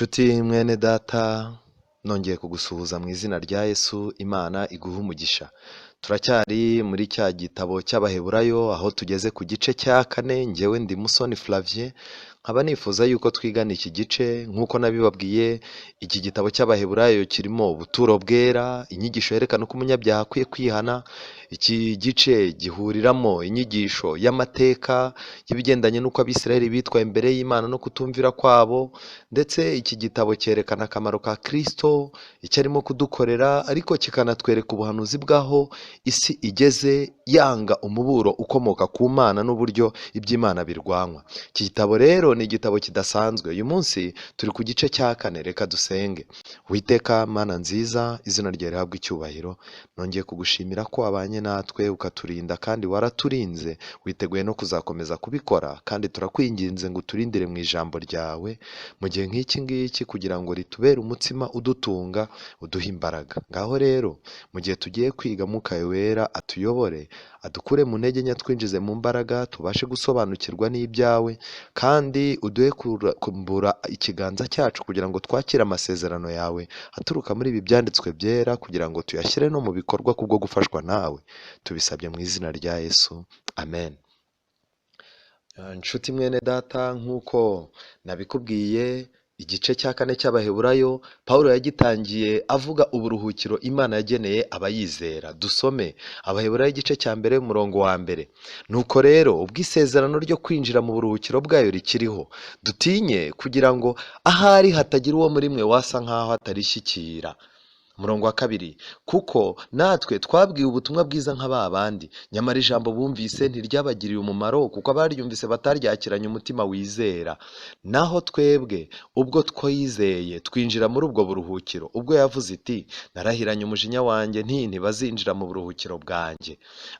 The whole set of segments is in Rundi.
Nshuti mwene data, nongeye kugusuhuza mu izina rya Yesu, Imana iguhe umugisha. Turacyari muri cya gitabo cy'Abaheburayo, aho tugeze ku gice cya kane. Njyewe ndi Musoni Flavien, nkaba nifuza yuko twigana iki gice. Nk'uko nabibabwiye, iki gitabo cy'Abaheburayo kirimo ubuturo bwera, inyigisho yerekana uko umunyabyaha akwiye kwihana. Iki gice gihuriramo inyigisho y'amateka y'ibigendanye n'uko Abisirayeli bitwaye imbere y'Imana no kutumvira kwabo, ndetse iki gitabo cyerekana akamaro ka Kristo, icyo arimo kudukorera, ariko kikanatwereka ubuhanuzi bw'aho isi igeze yanga umuburo ukomoka ku Mana n'uburyo iby'Imana birwanywa. Iki gitabo rero ni igitabo kidasanzwe. Uyu munsi turi ku gice cya kane, reka dusenge. Uwiteka Mana nziza, izina ryawe rihabwe icyubahiro, nongeye kugushimira ko wabanye natwe ukaturinda kandi waraturinze, witeguye no kuzakomeza kubikora, kandi turakwinginze ngo uturindire mu ijambo ryawe mu gihe nk'iki ngiki, kugira ngo ritubere umutsima udutunga, uduhe imbaraga. Ngaho rero mu gihe tugiye kwiga, Mwuka Wera atuyobore, adukure mu ntege nke atwinjize mu mbaraga, tubashe gusobanukirwa n'ibyawe, kandi uduhe kumbura ikiganza cyacu kugira ngo twakire amasezerano yawe aturuka muri ibi byanditswe byera, kugira ngo tuyashyire no mu bikorwa kubwo gufashwa nawe. Tubisabye mu izina rya Yesu, amen. Nshuti mwene data, nk'uko nabikubwiye, igice cya kane cy'Abaheburayo Pawulo yagitangiye avuga uburuhukiro Imana yageneye abayizera. Dusome Abaheburayo igice cya mbere, umurongo wa mbere. Nuko rero ubwo isezerano ryo kwinjira mu buruhukiro bwayo rikiriho, dutinye kugira ngo ahari hatagira uwo muri mwe wasa nk'aho atarishyikira. Umurongo wa kabiri, kuko natwe twabwiwe ubutumwa bwiza nka ba bandi, nyamara ijambo bumvise ntiryabagiriye umumaro, kuko abaryumvise bataryakiranye umutima wizera. Naho twebwe ubwo twizeye twinjira muri ubwo buruhukiro, ubwo yavuze iti: narahiranye umujinya wanjye nti ntibazinjira mu buruhukiro bwanjye.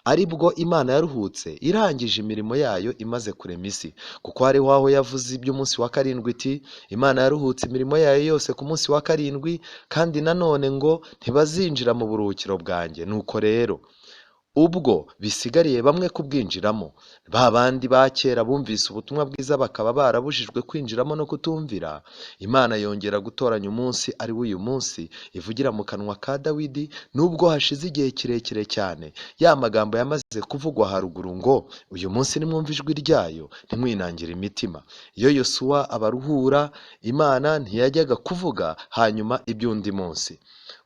Ari bwo Imana yaruhutse irangije imirimo yayo imaze kurema isi, kuko hariho aho yavuze iby'umunsi wa karindwi iti: Imana yaruhutse imirimo yayo yose ku munsi wa karindwi, kandi nanone ngo ntibazinjira mu buruhukiro bwanjye. Nuko rero ubwo bisigariye bamwe kubwinjiramo, ba bandi ba kera bumvise ubutumwa bwiza bakaba barabujijwe kwinjiramo no kutumvira, Imana yongera gutoranya umunsi ari wo uyu munsi ivugira mu kanwa ka Dawidi, nubwo hashize igihe kirekire cyane. Ya magambo yamaze kuvugwa haruguru ngo: uyu munsi nimwumva ijwi ryayo ntimwinangire imitima. Iyo Yosuwa abaruhura, Imana ntiyajyaga kuvuga hanyuma iby'undi munsi.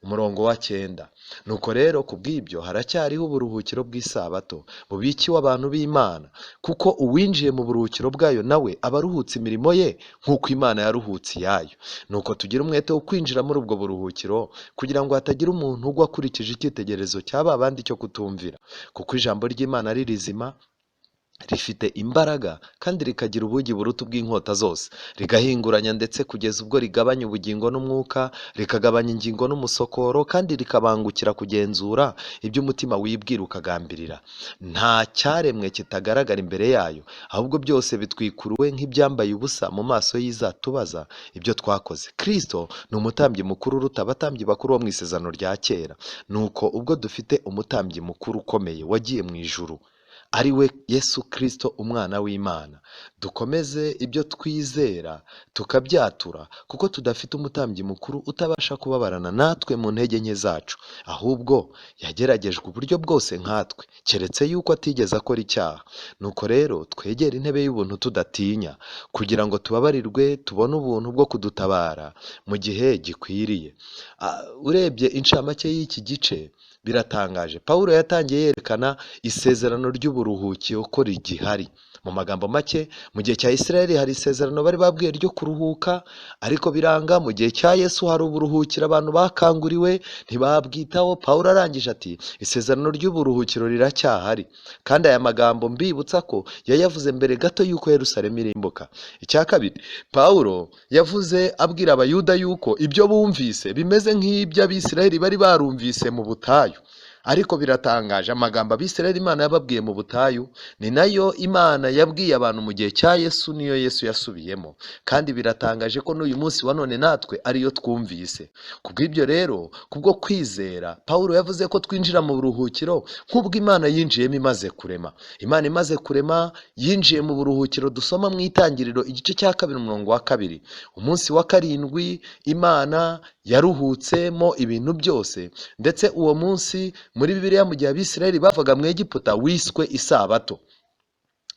Umurongo wa cyenda, nuko rero kubw'ibyo haracyariho uburuhukiro bw'isabato bubikiwe abantu b'Imana, kuko uwinjiye mu buruhukiro bwayo nawe aba aruhutse imirimo ye nk'uko Imana yaruhutse iyayo. Nuko tugire umwete wo kwinjira muri ubwo buruhukiro, kugira ngo hatagira umuntu ugwa akurikije icyitegererezo cya ba bandi cyo kutumvira, kuko ijambo ry'Imana ari rizima, rifite imbaraga, kandi rikagira ubugi buruta ubw'inkota zose, rigahinguranya ndetse kugeza ubwo rigabanya ubugingo n'umwuka, rikagabanya ingingo n'umusokoro, kandi rikabangukira kugenzura ibyo umutima wibwira ukagambirira. Nta cyaremwe kitagaragara imbere yayo, ahubwo byose bitwikuruwe nk'ibyambaye ubusa mu maso y'izatubaza ibyo twakoze. Kristo ni umutambyi mukuru uruta abatambyi bakuru bo mu isezerano rya kera. Nuko ubwo dufite umutambyi mukuru ukomeye wagiye mu ijuru, ari we Yesu Kristo umwana w'Imana, dukomeze ibyo twizera tukabyatura, kuko tudafite umutambyi mukuru utabasha kubabarana natwe mu ntege nke zacu, ahubwo yageragejwe uburyo bwose nkatwe, keretse yuko atigeze akora icyaha. Nuko rero twegere intebe y'ubuntu tudatinya, kugira ngo tubabarirwe, tubone ubuntu bwo kudutabara mu gihe gikwiriye. Urebye incamake y'iki gice biratangaje. Pawulo yatangiye yerekana isezerano ry'uburuhukiro ko rigihari. Mu magambo make, mu gihe cya Isirayeli hari isezerano bari babwiye ryo kuruhuka, ariko biranga. Mu gihe cya Yesu hari uburuhukiro abantu bakanguriwe ntibabwitaho. Pawulo arangije ati isezerano ry'uburuhukiro riracyahari, kandi aya magambo mbibutsa ko yayavuze mbere gato y'uko Yerusalemu irimbuka. Icya kabiri, Pawulo yavuze abwira Abayuda yuko ibyo bumvise bimeze nk'ibyo Abisirayeli bari barumvise mu butayu. Ariko biratangaje, amagambo Abisirayeli Imana yababwiye mu butayu ni nayo Imana yabwiye abantu mu gihe cya Yesu, niyo Yesu yasubiyemo. Kandi biratangaje ko n'uyu munsi wa none natwe ariyo twumvise. Kubw'ibyo rero, kubwo kwizera, Pawulo yavuze ko twinjira mu buruhukiro nk'ubwo Imana yinjiyemo imaze kurema. Imana imaze kurema yinjiye mu buruhukiro dusoma mu Itangiriro igice cya 2 umurongo wa 2. Umunsi wa 7 Imana yaruhutsemo ibintu byose, ndetse uwo munsi muri Bibiliya mu gihe Abisirayeli bavaga mu Egiputa wiswe isabato.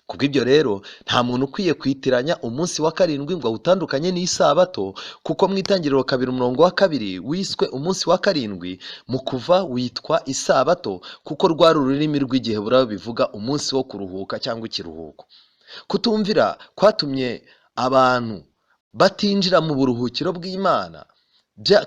Kubw'ibyo rero nta muntu ukwiye kwitiranya umunsi wa 7 ngo awutandukanye n'isabato, kuko mu Itangiriro 2 umurongo wa 2 wiswe umunsi wa 7, mu kuva witwa isabato kuko rwari ururimi rw'Igiheburayo bivuga umunsi wo kuruhuka cyangwa ikiruhuko. Kutumvira kwatumye abantu batinjira mu buruhukiro bw'Imana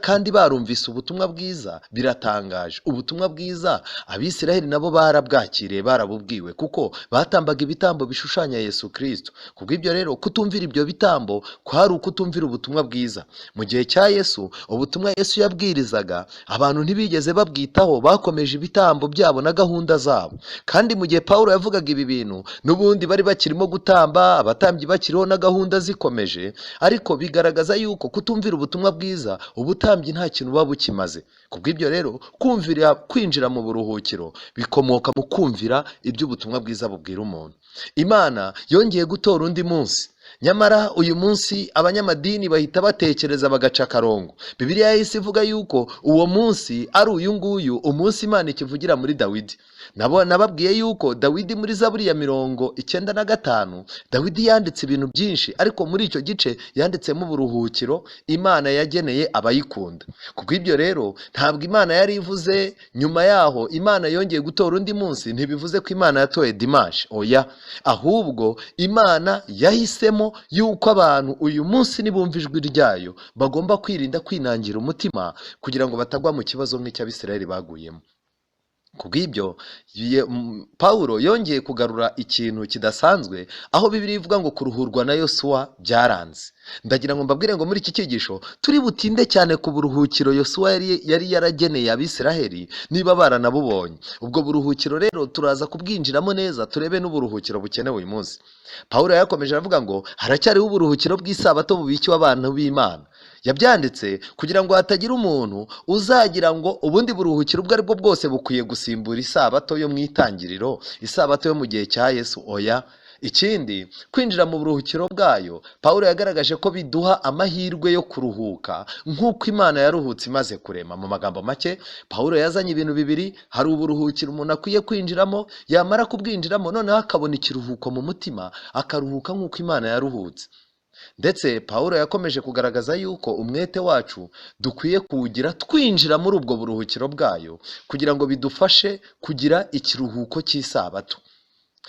kandi barumvise ubutumwa bwiza. Biratangaje, ubutumwa bwiza Abisirayeli nabo barabwakiriye, barabubwiwe, kuko batambaga ibitambo bishushanya Yesu Kristo. Kubw'ibyo rero kutumvira ibyo bitambo kwari ukutumvira ubutumwa bwiza. Mu gihe cya Yesu, ubutumwa Yesu yabwirizaga abantu ntibigeze babwitaho, bakomeje ibitambo byabo na gahunda zabo. Kandi mu gihe Pawulo yavugaga ibi bintu, n'ubundi bari bakirimo gutamba, abatambyi bakiriho na gahunda zikomeje, ariko bigaragaza yuko kutumvira ubutumwa bwiza, ubutambyi nta kintu buba bukimaze. Kubw'ibyo rero kumvira, kwinjira mu buruhukiro bikomoka mu kumvira ibyo ubutumwa bwiza bubwira umuntu. Imana yongeye gutora undi munsi, nyamara uyu munsi abanyamadini bahita batekereza bagaca akarongo. Bibiliya yahise ivuga yuko uwo munsi ari uyu nguyu, umunsi Imana ikivugira muri Dawidi. Nabo nababwiye yuko Dawidi muri Zaburi ya 95, Dawidi yanditse ibintu byinshi, ariko muri icyo gice yanditsemo uburuhukiro Imana yageneye abayikunda. Kubw'ibyo rero ntabwo Imana yari ivuze nyuma yaho Imana yongeye gutora undi munsi, ntibivuze ko Imana yatoye dimanche, oya, ahubwo Imana yahisemo yuko abantu uyu munsi nibumva ijwi ryayo bagomba kwirinda kwinangira umutima kugira ngo batagwa mu kibazo nk'icy'Abisirayeli baguyemo. Kubw'ibyo Pawulo yongeye kugarura ikintu kidasanzwe, aho Bibiliya ivuga ngo kuruhurwa na Yosuwa byaranze. Ndagira ngo mbabwire ngo muri iki cyigisho turi butinde cyane ku buruhukiro Yosuwa yari yarageneye Abisiraheli niba baranabubonye. Ubwo buruhukiro rero turaza kubwinjiramo neza, turebe n'uburuhukiro bukenewe uyu munsi. Pawulo yakomeje aravuga ngo haracyariho uburuhukiro bw'isabato bubikiwe abantu b'Imana. Yabyanditse kugira ngo hatagira umuntu uzagira ngo ubundi buruhukiro ubwo aribwo bwose bukwiye gusimbura isabato yo mu Itangiriro, isabato yo mu gihe cya Yesu, oya. Ikindi, kwinjira mu buruhukiro bwayo, Pawulo yagaragaje ko biduha amahirwe yo kuruhuka nk'uko Imana yaruhutse imaze kurema. Mu magambo make, Pawulo yazanye ibintu bibiri: hari uburuhukiro umuntu akwiye kwinjiramo, yamara kubwinjiramo noneho akabona ikiruhuko mu mutima, akaruhuka nk'uko Imana yaruhutse. Ndetse Pawulo yakomeje kugaragaza yuko umwete wacu dukwiye kuwugira twinjira muri ubwo buruhukiro bwayo kugira ngo bidufashe kugira ikiruhuko cy'isabato.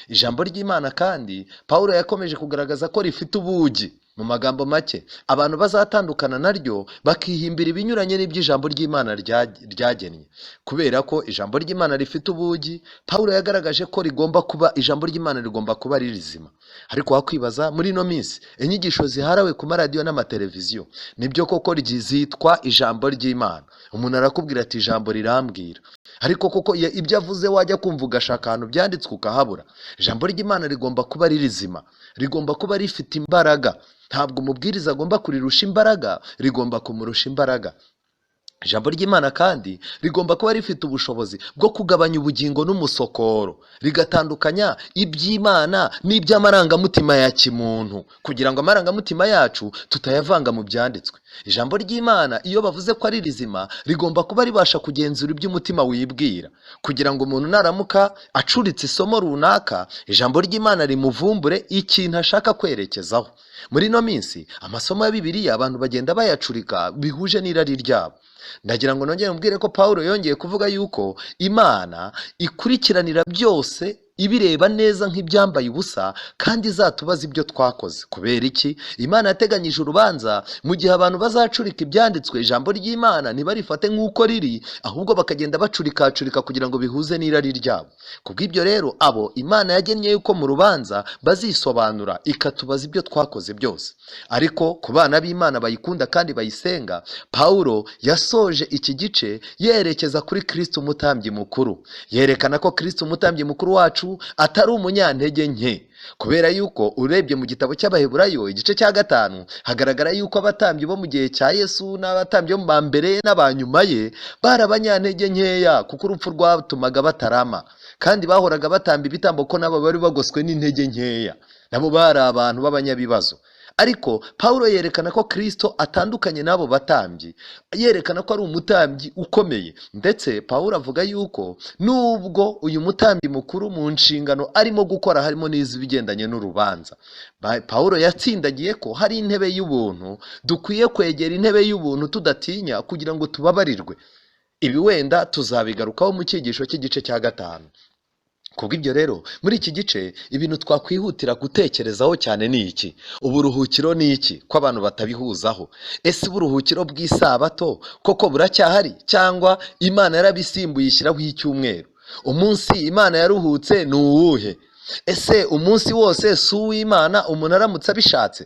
Ijambo ry'Imana kandi Pawulo yakomeje kugaragaza ko rifite ubugi. Mu magambo make, abantu bazatandukana naryo bakihimbira ibinyuranye n'iby'ijambo ry'Imana ryagennye. Kubera ko ijambo ry'Imana rifite ubugi, Pawulo yagaragaje ko rigomba kuba, ijambo ry'Imana rigomba kuba ari rizima. Ariko wakwibaza muri ino minsi inyigisho ziharawe ku maradiyo n'amateleviziyo nibyo koko zitwa ijambo ry'Imana. Umuntu arakubwira ati ijambo rirambwira, ariko koko ibyo avuze wajya kumva ugashaka ahantu byanditswe ukahabura. Ijambo ry'Imana rigomba kuba ari rizima, rigomba kuba rifite imbaraga. Ntabwo umubwiriza agomba kurirusha imbaraga, rigomba kumurusha imbaraga. Ijambo ry'Imana kandi rigomba kuba rifite ubushobozi bwo kugabanya ubugingo n'umusokoro, rigatandukanya iby'Imana n'iby'amarangamutima ya kimuntu, kugira ngo amarangamutima yacu tutayavanga mu byanditswe. Ijambo ry'Imana iyo bavuze ko ari rizima, rigomba kuba ribasha kugenzura iby'umutima wibwira, kugira ngo umuntu naramuka acuritse isomo runaka, ijambo ry'Imana rimuvumbure ikintu ashaka kwerekezaho. Muri ino minsi amasomo ya Bibiliya abantu bagenda bayacurika bihuje n'irari ryabo. Ndagira ngo nongere mbwire ko Pawulo yongeye kuvuga yuko Imana ikurikiranira byose ibireba neza nk'ibyambaye ubusa, kandi izatubaza ibyo twakoze. Kubera iki? Imana yateganyije urubanza mu gihe abantu bazacurika ibyanditswe, ijambo ry'Imana ntibarifate nk'uko riri, ahubwo bakagenda bacurikacurika kugira ngo bihuze n'irari ryabo. Kubw'ibyo rero, abo Imana yagennye yuko mu rubanza bazisobanura, ikatubaza ibyo twakoze byose. Ariko ku bana b'Imana bayikunda kandi bayisenga, Pawulo yasoje iki gice yerekeza kuri Kristo umutambyi mukuru, yerekana ko Kristo umutambyi mukuru wacu atari umunyantege nke. Kubera yuko urebye mu gitabo cy'Abaheburayo igice cya 5, hagaragara yuko abatambyi bo mu gihe cya Yesu n'abatambyi bo mu mbere n'abanyuma ye bari abanyantege nkeya, kuko urupfu rwatumaga batarama, kandi bahoraga batamba ibitambo ko nabo bari bagoswe n'intege nkeya, nabo bari abantu b'abanyabibazo. Ariko Pawulo yerekana ko Kristo atandukanye n'abo batambyi, yerekana ko ari umutambyi ukomeye. Ndetse Pawulo avuga yuko nubwo uyu mutambyi mukuru mu nshingano arimo gukora harimo n'izibigendanye n'urubanza, Pawulo yatsindagiye ko hari intebe y'ubuntu, dukwiye kwegera intebe y'ubuntu tudatinya kugira ngo tubabarirwe. Ibi wenda tuzabigarukaho mu cyigisho cy'igice cya 5. Kubw'ibyo rero, muri iki gice ibintu twakwihutira gutekerezaho cyane ni iki? Uburuhukiro ni iki ko abantu batabihuzaho? Ese uburuhukiro bw'isabato koko buracyahari, cyangwa Imana yarabisimbuye ishyiraho icyumweru? Umunsi Imana yaruhutse ni uwuhe? Ese umunsi wose si uw'Imana umuntu aramutse abishatse?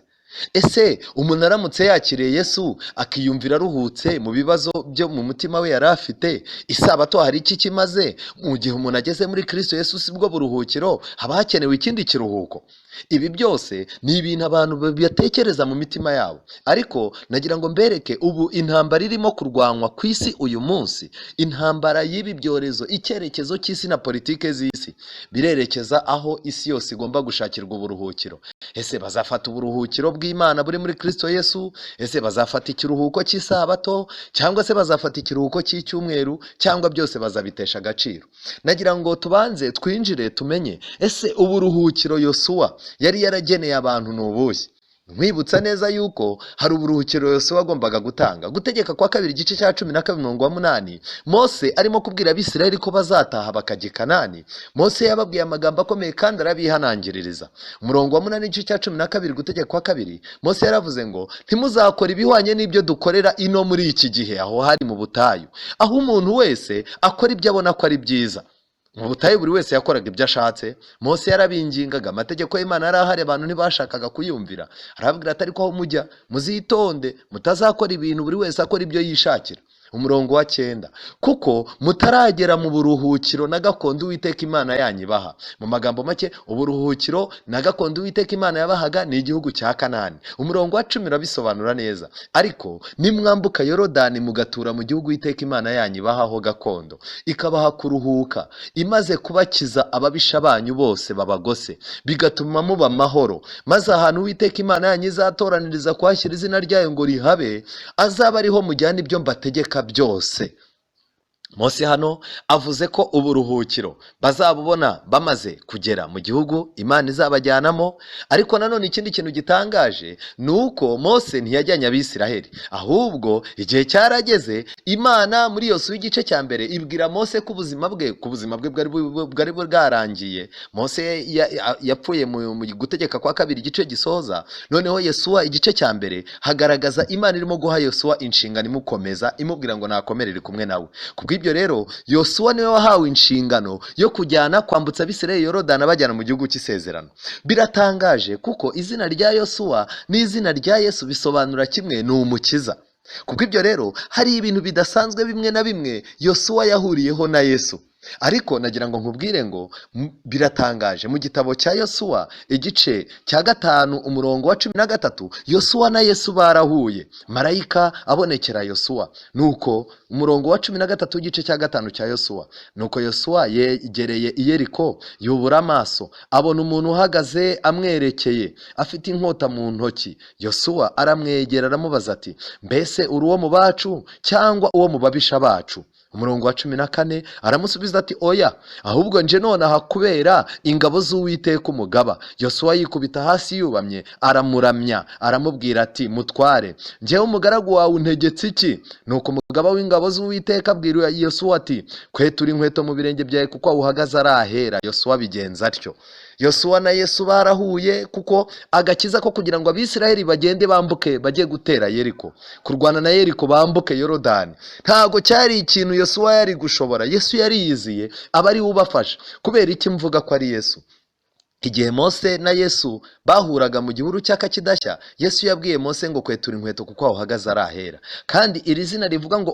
Ese umuntu aramutse yakiriye Yesu akiyumvira aruhutse mu bibazo byo mu mutima we yari afite, isabato hari iki kimaze? Mu gihe umuntu ageze muri Kristo Yesu si bwo buruhukiro, haba hakenewe ikindi kiruhuko. Ibi byose ni ibintu abantu batekereza mu mitima yabo. Ariko nagira ngo mbereke ubu intambara irimo kurwanwa ku isi uyu munsi, intambara y'ibi byorezo, icyerekezo cy'isi na politike z'isi birerekeza aho isi yose igomba gushakirwa uburuhukiro. Ese bazafata uburuhukiro bw'Imana buri muri Kristo Yesu? Ese bazafata ikiruhuko cy'isabato, cyangwa se bazafata ikiruhuko cy'icyumweru, cyangwa byose bazabitesha agaciro? Nagira ngo tubanze twinjire tumenye ese uburuhukiro Yosuwa yari yarageneye abantu ni ubuhe? Nkwibutsa neza yuko hari uburuhukiro Yosuwa agombaga gutanga. Gutegeka kwa kabiri igice cya 12 umurongo wa 8, Mose arimo kubwira Abisirayeli ko bazataha bakajya i Kanani. Mose yababwiye amagambo akomeye kandi arabihanangiririza. Umurongo wa 8 igice cya 12 gutegeka kwa kabiri, Mose yaravuze ngo ntimuzakora ibihwanye n'ibyo dukorera ino muri iki gihe, aho hari mu butayu, aho umuntu wese akora ibyo abona ko ari byiza. Mu butayu buri wese yakoraga ibyo ashatse. Mose yarabingingaga, amategeko y'Imana yari ahari, abantu ntibashakaga kuyumvira. Arababwira ati ariko aho mujya muzitonde, mutazakora ibintu buri wese akora ibyo yishakira. Umurongo wa 9, kuko mutaragera mu buruhukiro na gakondo Uwiteka Imana yanyu ibaha. Mu magambo make, uburuhukiro na gakondo Uwiteka Imana yabahaga ni igihugu cya Kanani. Umurongo wa 10 urabisobanura neza. Ariko nimwambuka Yorodani mugatura mu gihugu Uwiteka Imana yanyu ibahaho gakondo, ikabaha kuruhuka, imaze kubakiza ababisha banyu bose babagose, bigatuma muba amahoro, maze ahantu Uwiteka Imana yanyu izatoraniriza kuhashyira izina ryayo ngo rihabe, azaba ariho mujyana ibyo mbategeka byose. Mose hano avuze ko uburuhukiro bazabubona bamaze kugera mu gihugu Imana izabajyanamo. Ariko nanone ikindi kintu gitangaje ni uko Mose ntiyajyanye Abisiraheli, ahubwo igihe cyarageze Imana muri Yosuwa igice cya 1 ibwira Mose ko ubuzima bwe bwari bwarangiye. Mose yapfuye mu gutegeka kwa kabiri igice gisoza. Noneho Yosuwa igice cya 1 hagaragaza Imana irimo guha Yosuwa inshingano imukomeza, imubwira ngo nakomerere kumwe nawe. Kubw'ibyo rero, Yosuwa niwe wahawe inshingano yo kujyana kwambutsa Abisirayeli Yorodani abajyana mu gihugu cy'isezerano. Biratangaje kuko izina rya Yosuwa n'izina rya Yesu bisobanura kimwe, ni umukiza. Kubw'ibyo rero, hari ibintu bidasanzwe bimwe na bimwe Yosuwa yahuriyeho na Yesu. Ariko nagira ngo nkubwire ngo biratangaje, mu gitabo cya Yosuwa igice cya 5 umurongo wa 13, Yosuwa na Yesu barahuye, marayika abonekera Yosuwa. Nuko umurongo wa 13 w'igice cya 5 cya Yosuwa, nuko Yosuwa yegereye i Yeriko, yubura amaso, abona umuntu uhagaze amwerekeye afite inkota mu ntoki. Yosuwa aramwegera aramubaza ati mbese uri uwo mu bacu cyangwa uwo mu babisha bacu? Umurongo wa 14 aramusubiza ati: "Oya, ahubwo nje nonaha kubera ingabo z'Uwiteka umugaba." Yosuwa yikubita hasi yubamye, aramuramya, aramubwira ati: "Mutware, njyewe umugaragu wawe untegetse iki?" Nuko umugaba w'ingabo z'Uwiteka abwira Yosuwa ati: "Kwetura inkweto mu birenge byawe, kuko aho uhagaze ari ahera." Yosuwa abigenza atyo. Yosuwa na Yesu barahuye, kuko agakiza ko kugira ngo Abisiraheli bagende bambuke bajye gutera Yeriko, kurwana na Yeriko, bambuke Yorodani, ntabwo cyari ikintu Yosuwa yari gushobora. Yesu yariyiziye aba ari we ubafasha. Kubera iki mvuga ko ari Yesu? Igihe Mose na Yesu bahuraga mu gihuru cyaka kidashya, Yesu yabwiye Mose ngo: "Kwetura inkweto, kuko aho uhagaze ari ahera." Kandi iri zina rivuga ngo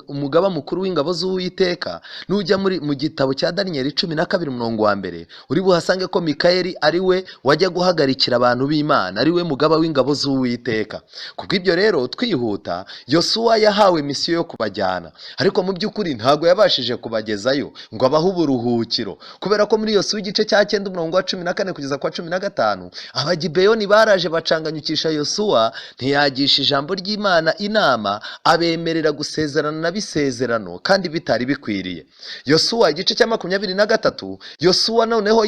umugaba mukuru w'ingabo z'Uwiteka, nujya mu gitabo cya Daniyeli 12 umurongo wa 1, uri buhasange ko Mikayeli ari we wajya guhagarikira abantu b'Imana, ari we mugaba w'ingabo z'Uwiteka. Kubw'ibyo rero, twihuta, Yosuwa yahawe misiyo yo kubajyana, ariko mu by'ukuri ntabwo yabashije kubagezayo ngo abahe uburuhukiro, kubera ko muri Yosuwa igice cya 9 umurongo wa 14 kugeza kwa 15, Abagibeyoni baraje bacanganyukisha Yosuwa, ntiyagisha ijambo ry'Imana inama, abemerera gusezerana n'abisezerano kandi bitari bikwiriye. Yosuwa igice cya 23, Yosuwa noneho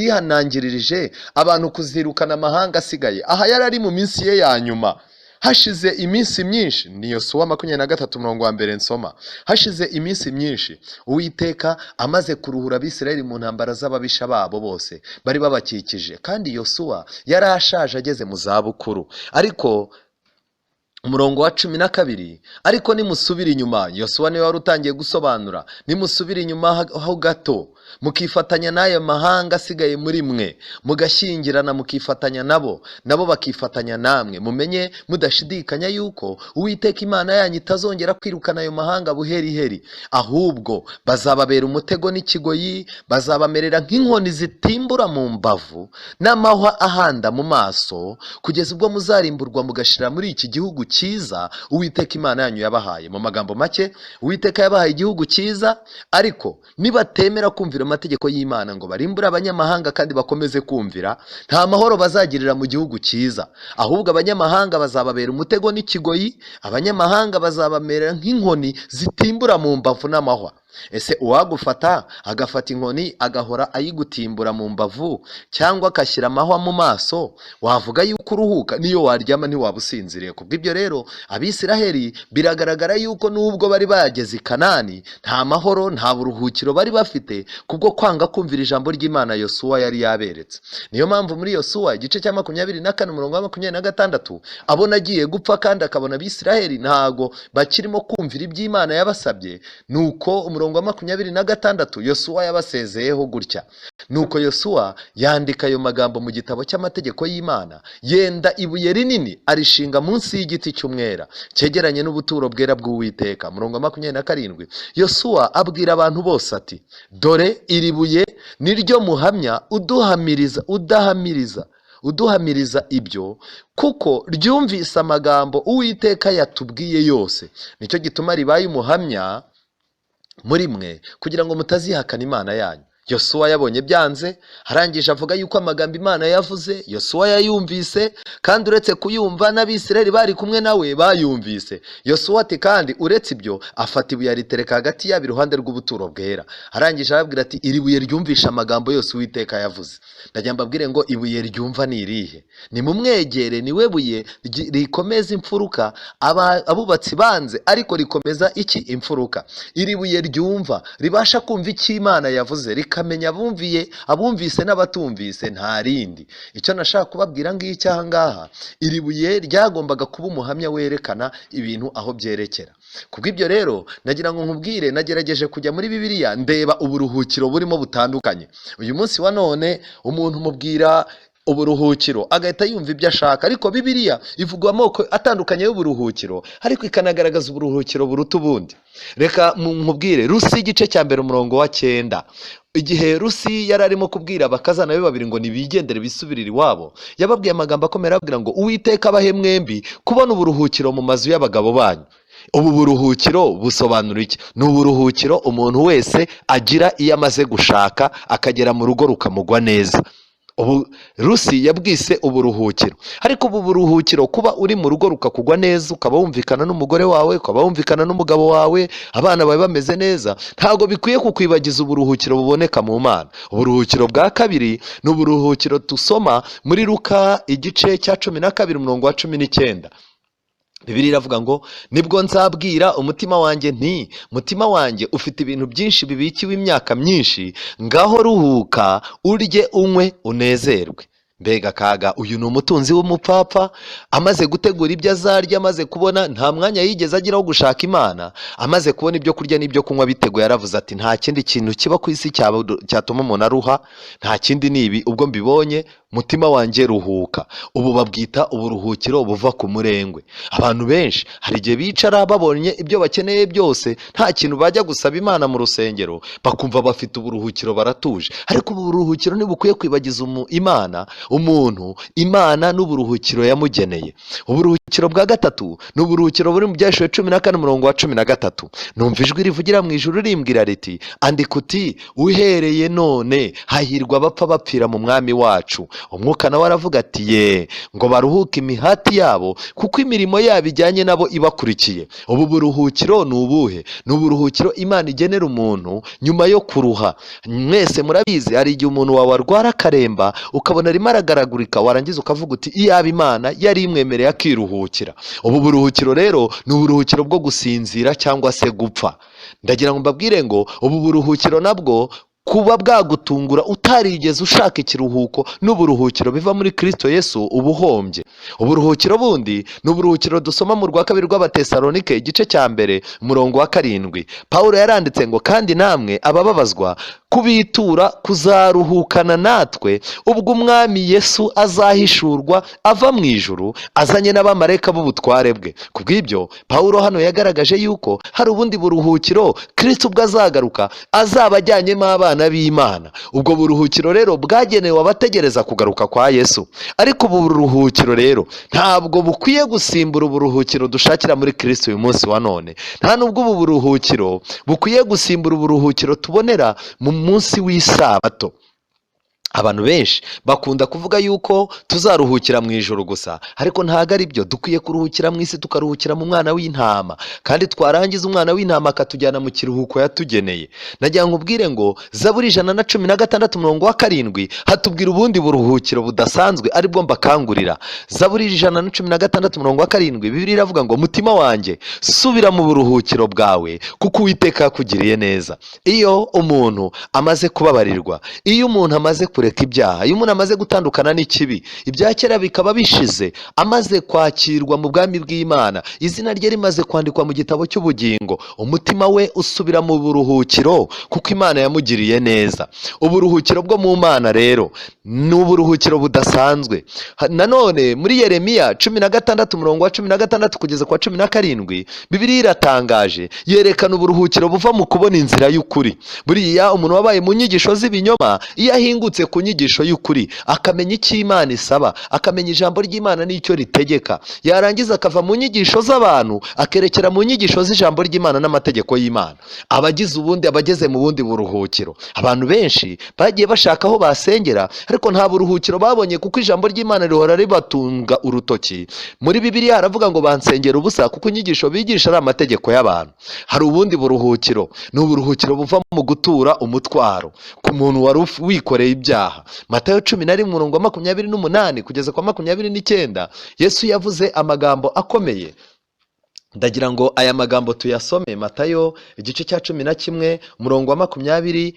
yihanangiririje abantu kuzirukana amahanga asigaye. Aha yari ari mu minsi ye ya nyuma, hashize iminsi myinshi. Ni Yosuwa 23 umurongo wa 1 nsoma. Hashize iminsi myinshi, Uwiteka amaze kuruhura Abisirayeli mu ntambara z'ababisha babo bose bari babakikije, kandi Yosuwa yari ashaje ageze mu zabukuru. Ariko umurongo wa 12: "Ariko nimusubira inyuma," Yosuwa niwe wari utangiye gusobanura, "nimusubira inyuma ho gato, mukifatanya n'ayo mahanga asigaye muri mwe, mugashyingirana mukifatanya nabo, nabo bakifatanya namwe, mumenye mudashidikanya yuko Uwiteka Imana yanyu itazongera kwirukana ayo mahanga buheriheri, ahubwo bazababera umutego n'ikigoyi, bazabamerera nk'inkoni zitimbura mu mbavu n'amahwa ahanda mu maso, kugeza ubwo muzarimburwa mugashira muri iki gihugu cyiza Uwiteka Imana yanyu yabahaye." Mu magambo make, Uwiteka yabahaye igihugu cyiza, ariko nibatemera kumvira amategeko y'Imana ngo barimbure abanyamahanga kandi bakomeze kumvira, nta mahoro bazagirira mu gihugu cyiza, ahubwo abanyamahanga bazababera umutego n'ikigoyi, abanyamahanga bazabamera nk'inkoni zitimbura mu mbavu n'amahwa. Ese uwagufata agafata inkoni agahora ayigutimbura mu mbavu, cyangwa agashyira amahwa mu maso, wavuga yuko uruhuka? Niyo waryama ntiwaba usinziriye. Kubw'ibyo rero, Abisiraheli biragaragara yuko nubwo bari bageze i Kanani, nta mahoro, nta buruhukiro bari bafite, kubwo kwanga kumvira ijambo ry'Imana Yosuwa yari yaberetse. Niyo mpamvu muri Yosuwa igice cya 24 umurongo wa 26, abona agiye gupfa kandi akabona Abisiraheli ntago bakirimo kumvira iby'Imana yabasabye. Nuko umurongo wa 26, Yosuwa yabasezeyeho gutya: "Nuko Yosuwa yandika ayo magambo mu gitabo cy'amategeko y'Imana, yenda ibuye rinini arishinga munsi y'igiti cy'umwera cyegeranye n'ubuturo bwera bw'Uwiteka." Umurongo wa 27, Yosuwa abwira abantu bose ati: "Dore iri buye ni ryo muhamya uduhamiriza, udahamiriza, uduhamiriza ibyo, kuko ryumvise amagambo Uwiteka yatubwiye yose. Nicyo gituma ribaye umuhamya muri mwe, kugira ngo mutazihakana Imana yanyu." Yosuwa yabonye byanze, arangije avuga yuko amagambo Imana yavuze Yosuwa yayumvise, kandi uretse kuyumva n'Abisirayeli bari kumwe nawe bayumvise. Yosuwa ati: "Kandi uretse ibyo," afata ibuye aritereka hagati yabo iruhande rw'ubuturo bwera, arangije arababwira ati: "Iri buye ryumvishe amagambo yose Uwiteka yavuze." Ndagira mbabwire ngo ibuye ryumva ni irihe? Nimumwegere, ni we buye rikomeza imfuruka, abubatsi banze, ariko rikomeza iki? Imfuruka. Iri buye ryumva, ribasha kumva icyo Imana yavuze, rikamenya abumviye, abumvise n'abatumvise, nta rindi. Icyo nashaka kubabwira ngiki aha ngaha: iri buye ryagombaga kuba umuhamya werekana ibintu aho byerekera. Kubw'ibyo rero, nagira ngo nkubwire, nagerageje kujya muri Bibiliya ndeba uburuhukiro burimo butandukanye. Uyu munsi wa none umuntu umubwira uburuhukiro agahita yumva ibyo ashaka, ariko Bibiliya ivuga amoko atandukanye y'uburuhukiro, ariko ikanagaragaza uburuhukiro buruta ubundi. Reka nkubwire Rusi igice cya 1 umurongo wa 9. Igihe Rusi yari arimo kubwira abakazana be babiri ngo nibigendere bisubirire iwabo, yababwiye amagambo akomeye, arababwira ngo: "Uwiteka abahe mwembi kubona uburuhukiro mu mazu y'abagabo banyu." Ubu buruhukiro busobanura iki? Ni uburuhukiro umuntu wese agira iyo amaze gushaka, akagera mu rugo rukamugwa neza. Ubu Rusi yabwise uburuhukiro. Ariko ubu buruhukiro, kuba uri mu rugo rukakugwa neza, ukaba wumvikana n'umugore wawe, ukaba wumvikana n'umugabo wawe, abana bawe bameze neza, ntabwo bikwiye kukwibagiza uburuhukiro buboneka mu Mana. Uburuhukiro bwa kabiri ni uburuhukiro dusoma muri Luka igice cya 12 umurongo wa 19. Bibiliya iravuga ngo: "Nibwo nzabwira umutima wanjye nti: 'Mutima wanjye, ufite ibintu byinshi bibikiwe imyaka myinshi, ngaho ruhuka, urye, unywe, unezerwe.'" Mbega kaga! Uyu ni umutunzi w'umupfapfa, amaze gutegura ibyo azarya, amaze kubona, nta mwanya yigeze agira wo gushaka Imana. Amaze kubona ibyo kurya n'ibyo kunywa biteguye, yaravuze ati: "Nta kindi kintu kiba ku isi cyatuma umuntu aruha, nta kindi ni ibi. Ubwo mbibonye, mutima wanjye ruhuka." Ubu babwita uburuhukiro buva ku murengwe. Abantu benshi hari igihe bicara babonye ibyo bakeneye byose, nta kintu bajya gusaba Imana mu rusengero, bakumva bafite uburuhukiro, baratuje. Ariko ubu buruhukiro ntibukwiye kwibagiza Imana, umuntu Imana n'uburuhukiro yamugeneye. Uburuhukiro bwa gatatu ni uburuhukiro buri mu Byahishuwe 14 umurongo wa 13. "Numva ijwi rivugira mu ijuru rimbwira riti: 'Andika uti: Uhereye none hahirwa abapfa bapfira mu Mwami wacu.' Umwuka nawe aravuga ati: 'Ye, ngo baruhuke imihati yabo, kuko imirimo yabo ijyanye nabo ibakurikiye.'" Ubu buruhukiro ni ubuhe? Ni uburuhukiro Imana igenera umuntu nyuma yo kuruha. Mwese murabizi, hari igihe umuntu wawe arwara akaremba, ukabona arimo aragaragurika, warangiza ukavuga uti: "Iyaba Imana yari imwemereye akiruhukira." Ubu buruhukiro rero ni uburuhukiro bwo gusinzira cyangwa se gupfa. Ndagira ngo mbabwire ngo ubu buruhukiro nabwo kuba bwagutungura utarigeze ushaka ikiruhuko n'uburuhukiro biva muri Kirisito Yesu, uba uhombye. Uburuhukiro bundi ni uburuhukiro dusoma mu rwa kabiri rw'Abatesalonike igice cya 1 umurongo wa 7. Pawulo yaranditse ngo: "Kandi namwe abababazwa, kubitura kuzaruhukana natwe ubwo Umwami Yesu azahishurwa ava mu ijuru azanye n'abamarayika b'ubutware bwe." Ku bw'ibyo, Pawulo hano yagaragaje yuko hari ubundi buruhukiro Kirisito ubwo azagaruka azaba ajyanyemo abana b'Imana. Ubwo buruhukiro rero bwagenewe abategereza kugaruka kwa Yesu. Ariko ubu buruhukiro rero ntabwo bukwiye gusimbura uburuhukiro dushakira muri Kirisito uyu munsi wa none. Nta nubwo ubu buruhukiro bukwiye gusimbura uburuhukiro tubonera mu munsi w'Isabato. Abantu benshi bakunda kuvuga yuko tuzaruhukira mu ijoro gusa, ariko ntabwo ari byo. Dukwiye kuruhukira mu isi, tukaruhukira mu mwana w'intama, kandi twarangiza umwana w'intama akatujyana mu kiruhuko yatugeneye. Nagira ngo ubwire ngo Zaburi 116 umurongo wa 7 hatubwira ubundi buruhukiro budasanzwe, aribwo mbakangurira. Zaburi 116 umurongo wa 7, Bibiliya iravuga ngo: "Mutima wanjye, subira mu buruhukiro bwawe, kuko Uwiteka yakugiriye neza." Iyo umuntu amaze kubabarirwa, iyo umuntu amaze kureka ibyaha, iyo umuntu amaze gutandukana n'ikibi, ibya kera bikaba bishize, amaze kwakirwa mu bwami bw'Imana, izina rye rimaze kwandikwa mu gitabo cy'ubugingo, umutima we usubira mu buruhukiro kuko Imana yamugiriye neza. Uburuhukiro bwo mu Mana rero ni uburuhukiro budasanzwe. Nanone muri Yeremiya 16 umurongo wa 16 kugeza ku wa 17, Bibiliya iratangaje, yerekana uburuhukiro buva mu kubona inzira y'ukuri. Buriya umuntu wabaye mu nyigisho z'ibinyoma, iyo ahingutse ku nyigisho y'ukuri, akamenya icyo Imana isaba, akamenya ijambo ry'Imana n'icyo ritegeka, yarangiza akava mu nyigisho z'abantu akerekera mu nyigisho z'ijambo ry'Imana n'amategeko y'Imana, aba agize ubundi, aba ageze mu bundi buruhukiro. Abantu benshi bagiye bashaka aho basengera, ariko nta buruhukiro babonye, kuko ijambo ry'Imana rihora ribatunga urutoki. Muri Bibiliya haravuga ngo: "Bansengera ubusa, kuko inyigisho bigisha ari amategeko y'abantu." Hari ubundi buruhukiro, ni uburuhukiro buva mu gutura umutwaro ku muntu wari wikoreye ibyaha. Matayo 11 umurongo wa 28 kugeza kwa 29, Yesu yavuze amagambo akomeye. Ndagira ngo aya magambo tuyasome. Matayo igice cya 11 umurongo wa 28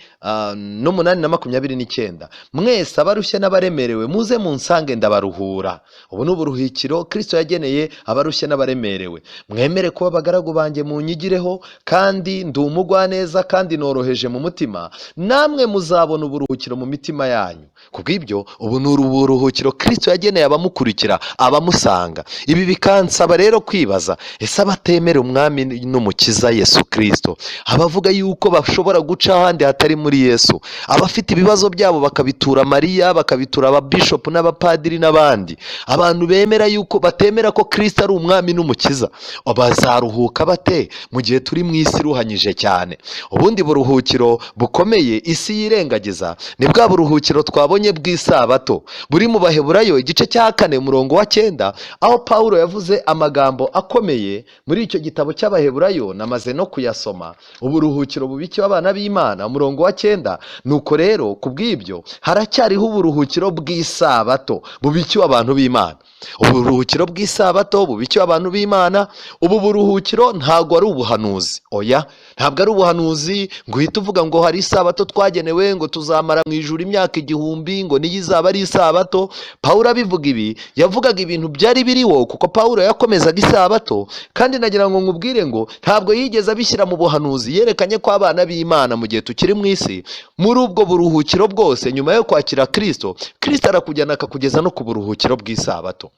na 29: "Mwese abarushye n'abaremerewe, muze munsange, ndabaruhura." Ubu ni uburuhukiro Kirisito yageneye abarushye n'abaremerewe. "Mwemere kuba abagaragu banjye, munyigireho, kandi ndi umugwaneza kandi noroheje mu mutima, namwe muzabona uburuhukiro mu mitima yanyu." Ku bw'ibyo, ubu ni uburuhukiro Kirisito yageneye abamukurikira, abamusanga. Ibi bikansaba rero kwibaza: ese Ese abatemera umwami n'umukiza Yesu Kirisito, abavuga yuko bashobora guca ahandi hatari muri Yesu, abafite ibibazo byabo bakabitura Mariya, bakabitura ababishopu n'abapadiri n'abandi, abantu bemera yuko batemera ko Kirisito ari umwami n'umukiza, bazaruhuka bate mu gihe turi mu isi iruhanyije cyane? Ubundi buruhukiro bukomeye isi yirengagiza ni bwa buruhukiro twabonye bw'isabato buri mu Baheburayo igice cya 4 umurongo wa 9, aho Pawulo yavuze amagambo akomeye muri icyo gitabo cy'Abaheburayo, namaze no kuyasoma. Uburuhukiro bubikiwe abana b'Imana, umurongo wa 9: "Nuko rero ku bw'ibyo haracyariho uburuhukiro bw'isabato bubikiwe abantu b'Imana." Uburuhukiro bw'isabato bubikiwe abantu b'Imana. Ubu buruhukiro ntabwo ari ubuhanuzi, oya, ntabwo ari ubuhanuzi ngo uhite uvuga ngo hari isabato twagenewe, ngo tuzamara mu ijuru imyaka 1000, ngo niyo izaba ari isabato. Pawulo abivuga ibi, yavugaga ibintu byari biriho, kuko Pawulo yakomezaga isabato. Kandi nagira ngo nkubwire ngo ntabwo yigeze abishyira mu buhanuzi. Yerekanye ko abana b'Imana mu gihe tukiri mu isi, muri ubwo buruhukiro bwose, nyuma yo kwakira Kirisito, Kirisito arakujyana akakugeza no ku buruhukiro bw'isabato.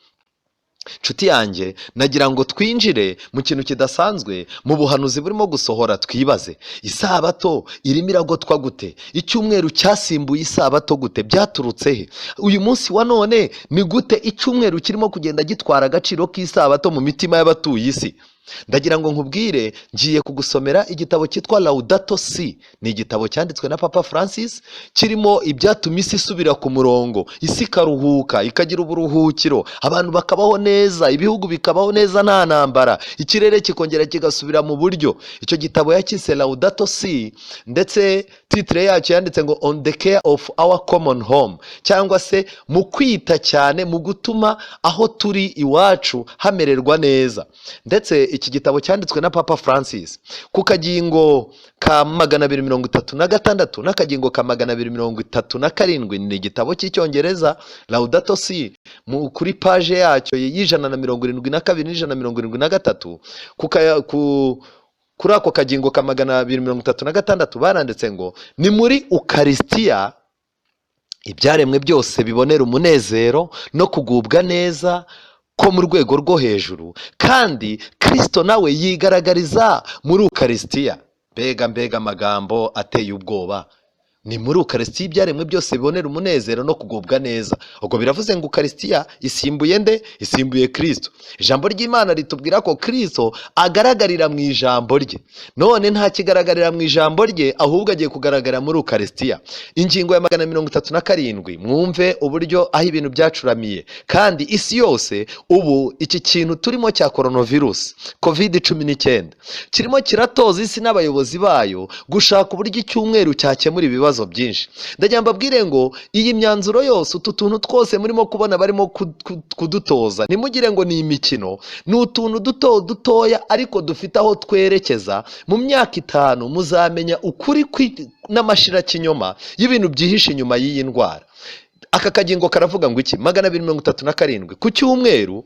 Nshuti yanjye, nagira ngo twinjire mu kintu kidasanzwe mu buhanuzi burimo gusohora. Twibaze: isabato irimo iragotwa gute? Icyumweru cyasimbuye isabato gute? Byaturutse he? Uyu munsi wa none ni gute icyumweru kirimo kugenda gitwara agaciro k'isabato mu mitima y'abatuye isi? Ndagira ngo nkubwire, ngiye kugusomera igitabo cyitwa Laudato Si. Ni igitabo cyanditswe na Papa Francis, kirimo ibyatuma isi isubira ku murongo, isi ikaruhuka, ikagira uburuhukiro, abantu bakabaho neza, ibihugu bikabaho neza nta ntambara, ikirere kikongera kigasubira mu buryo. Icyo gitabo yakise Laudato Si, ndetse titre yacyo yanditse ngo "On the care of our common home", cyangwa se mu kwita cyane mu gutuma aho turi iwacu hamererwa neza. Ndetse iki gitabo cyanditswe na Papa Francis, ku kagingo ka 236 n'akagingo ka 237, ni igitabo cy'Icyongereza Laudato Si, kuri page yacyo y'172 n'173, kuri ako kagingo ka 236 baranditse ngo ni muri Ukarisitiya ibyaremwe byose bibonera umunezero no kugubwa neza ko mu rwego rwo hejuru, kandi Kirisito nawe yigaragariza muri Ukarisitiya. Mbega mbega amagambo ateye ubwoba! Ni muri Ukarisitiya ibyaremwe byose bibonera umunezero no kugubwa neza. Ubwo biravuze ngo Ukarisitiya isimbuye nde? Isimbuye Kirisito. Ijambo ry'Imana ritubwira ko Kirisito agaragarira mu ijambo rye. None nta kigaragarira mu ijambo rye, ahubwo agiye kugaragara muri Ukarisitiya. Ingingo ya 237, mwumve uburyo aho ibintu byacuramiye. Kandi isi yose ubu iki kintu turimo cya coronavirus, COVID-19, kirimo kiratoza isi n'abayobozi bayo gushaka uburyo icyumweru cyakemura ibibazo byinshi. Ndagira mbabwire ngo iyi myanzuro yose, utu tuntu twose murimo kubona barimo kudutoza, ntimugire ngo ni imikino. Ni utuntu duto dutoya ariko dufite aho twerekeza. Mu myaka 5 muzamenya ukuri n'amashirakinyoma y'ibintu byihishe inyuma y'iyi ndwara. Aka kagingo karavuga ngo iki? 237: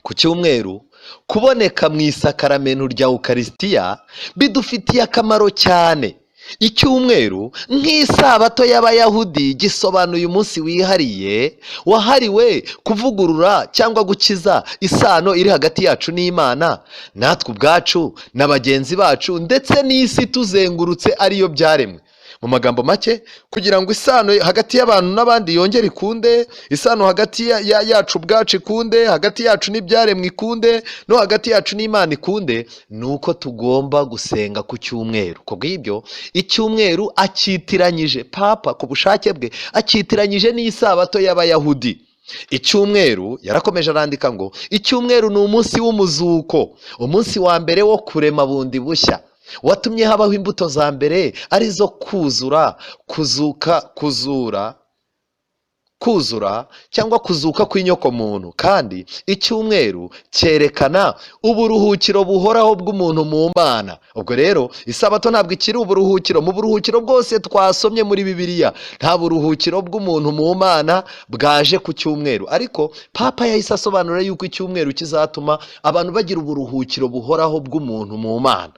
Ku cyumweru kuboneka mu isakaramento rya Ukarisitiya bidufitiye akamaro cyane. Icyumweru, nk'isabato y'Abayahudi, gisobanuye umunsi wihariye wahariwe kuvugurura cyangwa gukiza isano iri hagati yacu n'Imana, natwe ubwacu na bagenzi bacu, ndetse n'isi tuzengurutse, ariyo byaremwe. Mu magambo make, kugira ngo isano hagati y'abantu n'abandi yongere ikunde, isano hagati yacu ubwacu ikunde, hagati yacu n'ibyaremwe ikunde, no hagati yacu n'Imana ikunde, ni uko tugomba gusenga ku cyumweru. Ku bw'ibyo, icyumweru acyitiranyije, Papa ku bushake bwe acyitiranyije n'isabato y'Abayahudi. Icyumweru, yarakomeje arandika ngo icyumweru ni umunsi w'umuzuko, umunsi wa mbere wo kurema bundi bushya, watumye habaho imbuto za mbere, arizo kuzura, kuzuka, kuzura, kuzura cyangwa kuzuka kw'inyokomuntu. Kandi icyumweru cyerekana uburuhukiro buhoraho bw'umuntu mu Mana. Ubwo rero isabato ntabwo ikiri uburuhukiro. Mu buruhukiro bwose twasomye muri Bibiliya, nta buruhukiro bw'umuntu mu Mana bwaje ku cyumweru. Ariko Papa yahise asobanura yuko icyumweru kizatuma abantu bagira uburuhukiro buhoraho bw'umuntu mu Mana.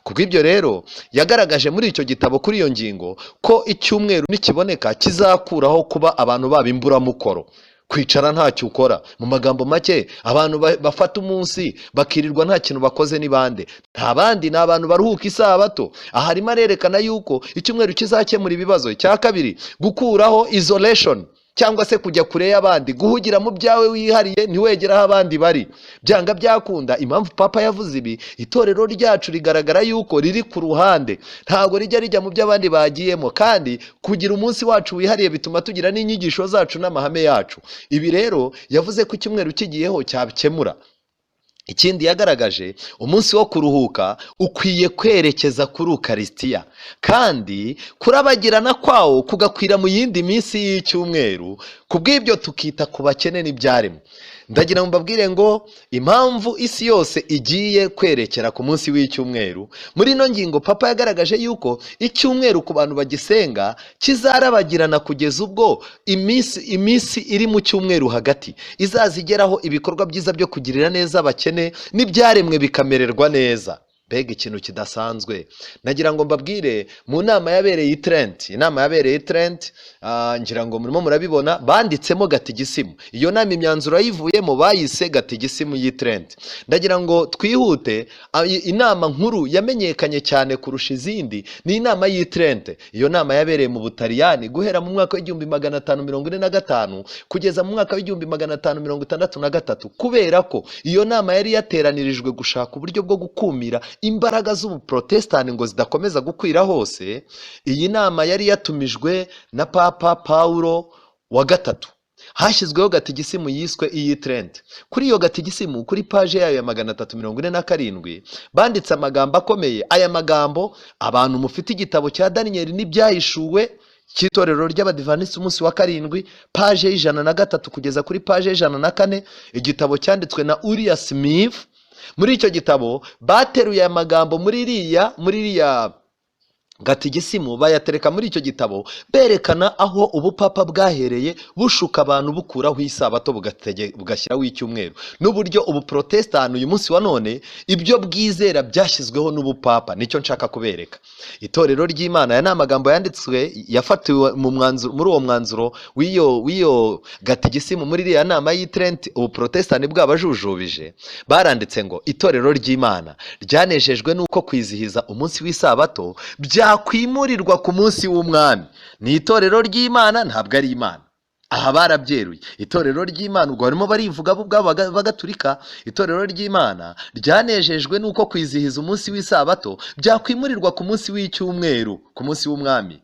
Kubw'ibyo rero, yagaragaje muri icyo gitabo kuri iyo ngingo ko icyumweru nikiboneka kizakuraho kuba abantu baba imburamukoro. Kwicara ntacyo ukora. Mu magambo make, abantu bafata umunsi bakirirwa nta kintu bakoze ni bande? Nta bandi, ni abantu baruhuka isabato. Aha arimo arerekana yuko icyumweru kizakemura ibibazo. Icya kabiri, gukuraho isolation cyangwa se kujya kure y'abandi, guhugira mu byawe wihariye, ntiwegere aho abandi bari. Byanga byakunda, impamvu Papa yavuze ibi, itorero ryacu rigaragara yuko riri ku ruhande, ntabwo rijya rijya mu byo abandi bagiyemo. Kandi kugira umunsi wacu wihariye bituma tugira n'inyigisho zacu n'amahame yacu. Ibi rero yavuze ko icyumweru kigiyeho cyabikemura. Ikindi yagaragaje, umunsi wo kuruhuka ukwiye kwerekeza kuri Ukarisitiya, kandi kurabagirana kwawo kugakwira mu yindi minsi y'icyumweru. Ku bw'ibyo tukita ku bakene n'ibyaremwe. Ndagira ngo mbabwire ngo impamvu isi yose igiye kwerekera ku munsi w'icyumweru, muri ino ngingo Papa yagaragaje yuko icyumweru ku bantu bagisenga kizarabagirana kugeza ubwo iminsi iri mu cyumweru hagati izaza igeraho ibikorwa byiza byo kugirira neza abakene n'ibyaremwe bikamererwa neza. Mbega ikintu kidasanzwe! Nagira ngo mbabwire, mu nama yabereye i Trent, inama yabereye i Trent, ngira ngo murimo murabibona, banditsemo gatigisimu. Iyo nama imyanzuro yayivuyemo bayise gatigisimu y'i Trent. Ndagira ngo twihute, inama nkuru yamenyekanye cyane kurusha izindi ni inama y'i Trent. Iyo nama yabereye mu Butaliyani guhera mu mwaka w'1545 kugeza mu mwaka w'1563, kubera ko iyo nama yari yateranirijwe gushaka uburyo bwo gukumira imbaraga z'ubuprotestani ngo zidakomeza gukwira hose. Iyi nama yari yatumijwe na Papa Paulo wa gatatu. Hashyizweho gatigisimu yiswe iyi Trent. Kuri iyo gatigisimu, kuri paje yayo ya 347, banditse amagambo akomeye. Aya magambo, abantu mufite igitabo cya Daniyeli n'ibyahishuwe cy'itorero ry'Abadivanisi umunsi wa karindwi, paje y'103 kugeza kuri paje y'104, igitabo cyanditswe na Uriya Smith. Muri icyo gitabo bateruye aya magambo muri iriya gatigisimu, bayatereka muri icyo gitabo, berekana aho ubupapa bwahereye bushuka abantu, bukuraho isabato bugashyiraho icyumweru, n'uburyo ubuprotestani uyu munsi wa none ibyo bwizera byashyizweho n'ubupapa. Nicyo nshaka kubereka. Itorero ry'Imana, aya ni amagambo yanditswe yafatiwe mu mwanzuro, muri uwo mwanzuro w'iyo gatigisimu muri iriya nama y'i Trent, ubuprotestani bwabajujubije. Baranditse ngo itorero ry'Imana ryanejejwe n'uko kwizihiza umunsi w'isabato byakwimurirwa ku munsi w'Umwami. Ni itorero ry'Imana, ntabwo ari Imana. Aha barabyeruye. Itorero ry'Imana, ubwo barimo barivuga bo ubwabo bagaturika. Itorero ry'Imana ryanejejwe n'uko kwizihiza umunsi w'isabato byakwimurirwa ku munsi w'icyumweru, ku munsi w'Umwami,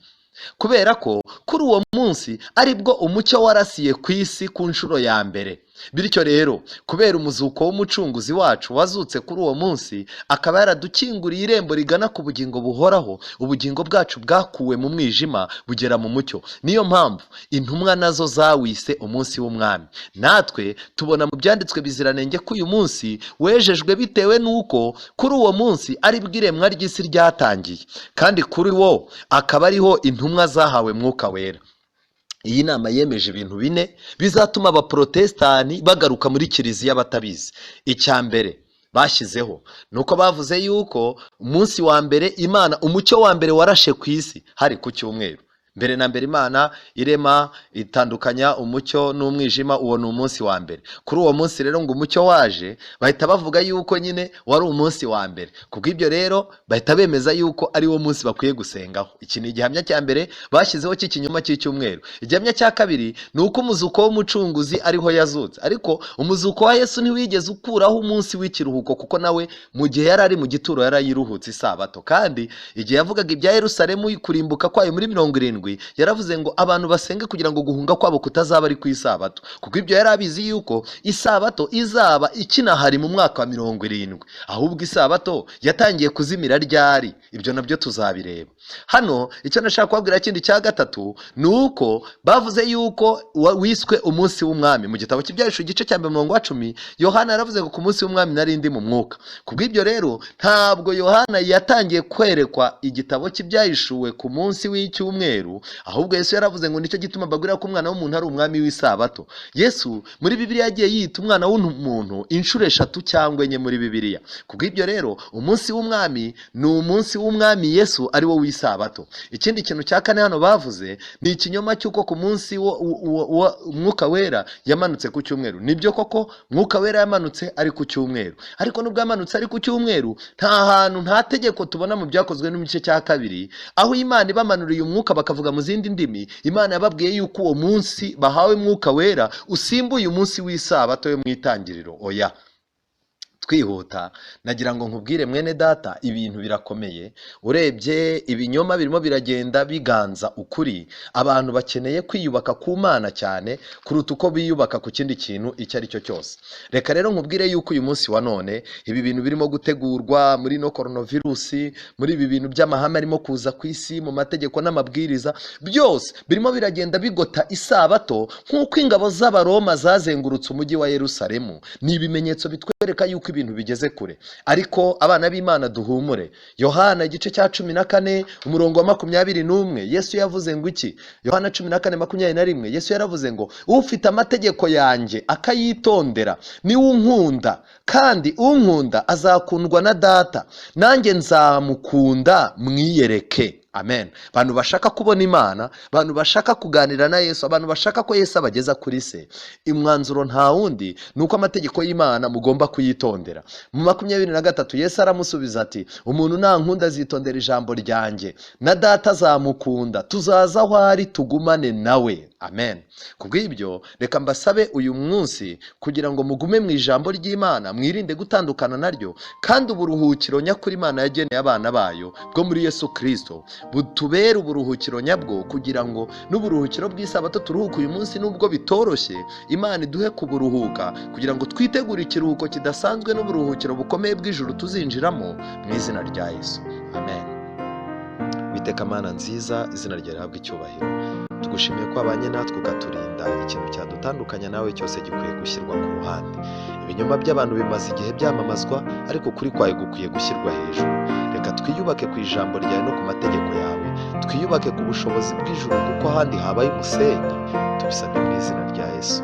kubera ko kuri uwo munsi aribwo umucyo warasiye ku isi ku nshuro ya mbere. Bityo rero, kubera umuzuko w'Umucunguzi wacu wazutse kuri uwo munsi, akaba yaradukinguriye irembo rigana ku bugingo buhoraho, ubugingo bwacu bwakuwe mu mwijima bugera mu mucyo. Niyo mpamvu intumwa nazo zawise umunsi w'Umwami. Natwe tubona mu byanditswe biziranenge ko uyu munsi wejejwe bitewe n'uko kuri uwo munsi aribwo iremwa ry'isi ryatangiye, kandi kuri wo akaba ariho intumwa zahawe Mwuka Wera. Iyi nama yemeje ibintu bine bizatuma abaprotestani bagaruka muri kiliziya batabizi. Icya mbere bashyizeho ni uko bavuze yuko umunsi wa mbere Imana, umucyo wa mbere warashe ku isi hari ku cyumweru. Mbere na mbere Imana irema, itandukanya umucyo n'umwijima, uwo ni umunsi wa mbere. Kuri uwo munsi rero ngo umucyo waje, bahita bavuga yuko nyine wari umunsi wa mbere. Kubw'ibyo rero bahita bemeza yuko ari wo munsi bakwiye gusengaho. Iki ni igihamya cya mbere bashyizeho cy'ikinyoma cy'icyumweru. Igihamya cya kabiri ni uko umuzuko w'Umucunguzi ariho yazutse, ariko umuzuko wa Yesu ntiwigeze ukuraho umunsi w'ikiruhuko, kuko nawe mu gihe yari ari mu gituro yarayiruhutse isabato. Kandi igihe yavugaga ibya Yerusalemu kurimbuka kwayo muri 70, yaravuze ngo abantu basenge kugira ngo guhunga kwabo kutazaba ari ku isabato, kuko ibyo yari abizi yuko isabato izaba ikinahari mu mwaka wa 70. Ahubwo isabato yatangiye kuzimira ryari? Ibyo nabyo tuzabireba. Hano icyo nashaka kubabwira kindi cya gatatu ni uko bavuze yuko wiswe umunsi w'Umwami. Mu gitabo cy'Ibyahishuwe igice cya mbere umurongo wa 10, Yohana yaravuze ngo ku munsi w'Umwami nari ndi mu mwuka. Kubw'ibyo rero ntabwo Yohana yatangiye kwerekwa igitabo cy'Ibyahishuwe ku munsi w'icyumweru, ahubwo Yesu yaravuze ngo nicyo gituma mbabwira ko umwana w'umuntu ari umwami w'isabato. Yesu muri Bibiliya yagiye yita umwana w'umuntu inshuro 3 cyangwa 4 muri Bibiliya. Kubw'ibyo rero umunsi w'Umwami ni umunsi w'Umwami Yesu ari wo w'isabato. w'isabato. Ikindi kintu cya kane hano bavuze ni ikinyoma cy'uko ku munsi Mwuka Wera yamanutse ku cyumweru. Nibyo koko Mwuka Wera yamanutse ari ku cyumweru, ariko nubwo yamanutse ari ku cyumweru, nta hantu, nta tegeko tubona mu Byakozwe no mu gice cya 2 aho Imana ibamanuriye umwuka bakavuga mu zindi ndimi. Imana yababwiye yuko uwo munsi bahawe Mwuka Wera usimbuye umunsi w'isabato yo mu itangiriro. Oya. Twihuta, nagira ngo nkubwire mwene data, ibintu birakomeye. Urebye ibinyoma birimo biragenda biganza ukuri. Abantu bakeneye kwiyubaka ku Mana cyane kuruta uko biyubaka ku kindi kintu icyo ari cyo cyose. Reka rero nkubwire yuko uyu munsi wa none ibi bintu birimo gutegurwa muri no coronavirus, muri ibi bintu by'amahame arimo kuza ku isi, mu mategeko n'amabwiriza, byose birimo biragenda bigota isabato nk'uko ingabo z'Abaroma zazengurutse umujyi wa Yerusalemu. Ni ibimenyetso bitwereka yuko ibintu bigeze kure. Ariko abana b'Imana duhumure. Yohana igice cya 14 umurongo wa 21, Yesu yavuze ngo iki? Yohana 14:21, Yesu yaravuze ngo ufite amategeko yanjye akayitondera ni unkunda, kandi unkunda azakundwa na Data, nanjye nzamukunda mwiyereke. Amen. Abantu bashaka kubona Imana, abantu bashaka kuganira na Yesu, abantu bashaka ko Yesu abageza kuri se, umwanzuro nta wundi ni uko amategeko y'Imana mugomba kuyitondera. Mu 23 Yesu aramusubiza ati umuntu nankunda azitondera ijambo ryanjye, na Data azamukunda, tuzaza aho ari tugumane nawe. Amen. Kubw'ibyo reka mbasabe uyu munsi kugira ngo mugume mu ijambo ry'Imana, mwirinde gutandukana naryo, kandi uburuhukiro nyakuri Imana yageneye abana bayo bwo muri Yesu Kristo butubere uburuhukiro nyabwo, kugira ngo n'uburuhukiro bw'isabato turuhuke uyu munsi nubwo bitoroshye, Imana iduhe kuburuhuka kugira ngo twitegure ikiruhuko kidasanzwe n'uburuhukiro bukomeye bw'ijuru tuzinjiramo mu izina rya Yesu. Amen. Witeka Mana nziza, izina ryawe rihabwe icyubahiro. Tugushimiye ko wabanye natwe ukaturinda ikintu cyadutandukanya nawe cyose gikwiye gushyirwa ku ruhande. Ibinyoma by'abantu bimaze igihe byamamazwa, ariko ukuri kwawe gukwiye gushyirwa hejuru. Reka twiyubake ku ijambo ryawe no ku mategeko yawe, twiyubake ku bushobozi bw'ijuru, kuko ahandi habaye umusenyi. Tubisabye mu izina rya Yesu.